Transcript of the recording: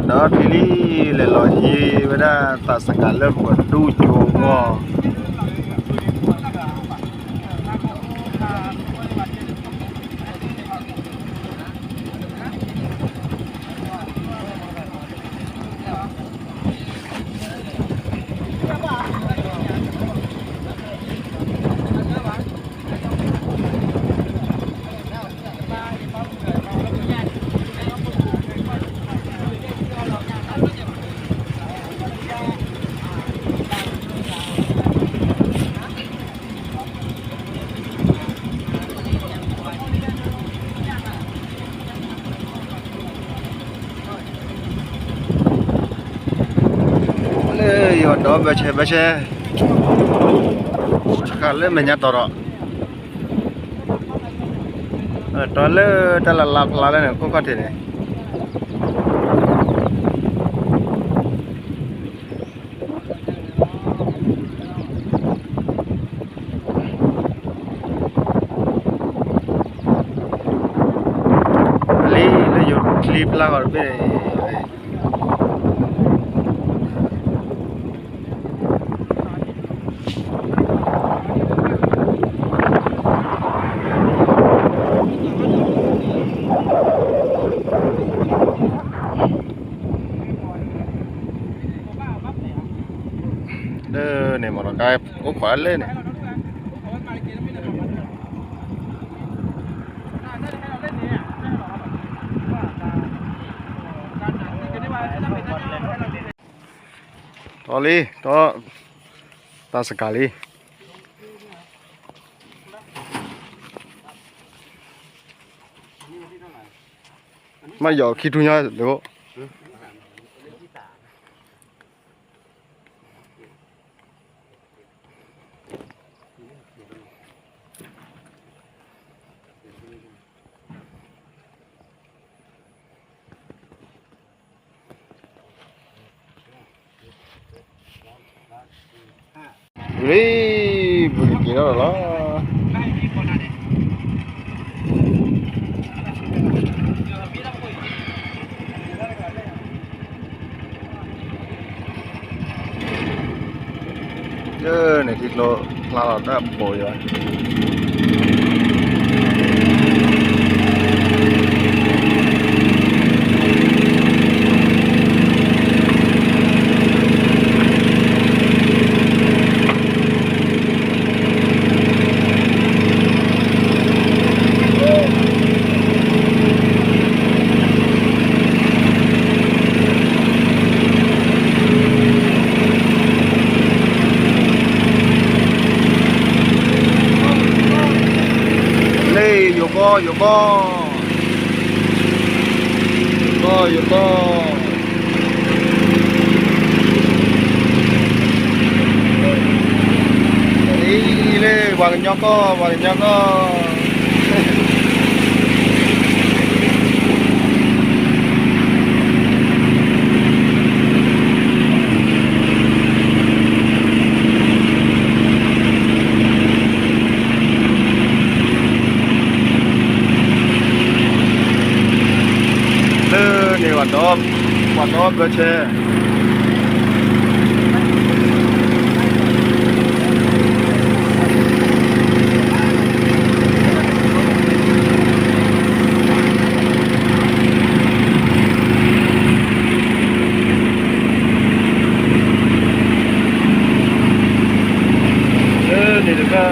ဒီးချံလံ လဲၤလီၤဟံးဝဲဒၣ်သးစကၤလၢပှၤဒူကၠိအဂီၢ် လၢယွၤဒီဘၢဆဲဘၢဆဲ ဆှးလၢမဲာ်ညါတီၤဒီး တီၤလၢတၢ်လၢ်လါဖျါလၢန့ၣ် ခိၣ်ခီၣ်ထံးန့ၣ် လံလၢယိၤချံဖျါဂီၤတဘ့ၣ် လၢန့ၣ်မ့ၢ်ဒီး ကအိၣ်ခိးလၢန့ၣ် တီၤလံ တီၤ တၢ်စကၤလံ မ့ၢ်ယီၤခံထူညါလၢ လံ ပကက့ၤထီၣ်လီၤ လၢန့ၣ်ထံကျိဖျါလီၤတၢ်ဘိးယွၤ လၢယိၤကီၢ် ယိၤကီၢ် ယိၤကီၢ် ယိၤကီၢ် လၢပှၤကညီကီၢ် ပှၤကညီကီၢ် လၢန့ၣ် ပှၤဒီဘၢဆဲ လၢန့ၣ်တခါ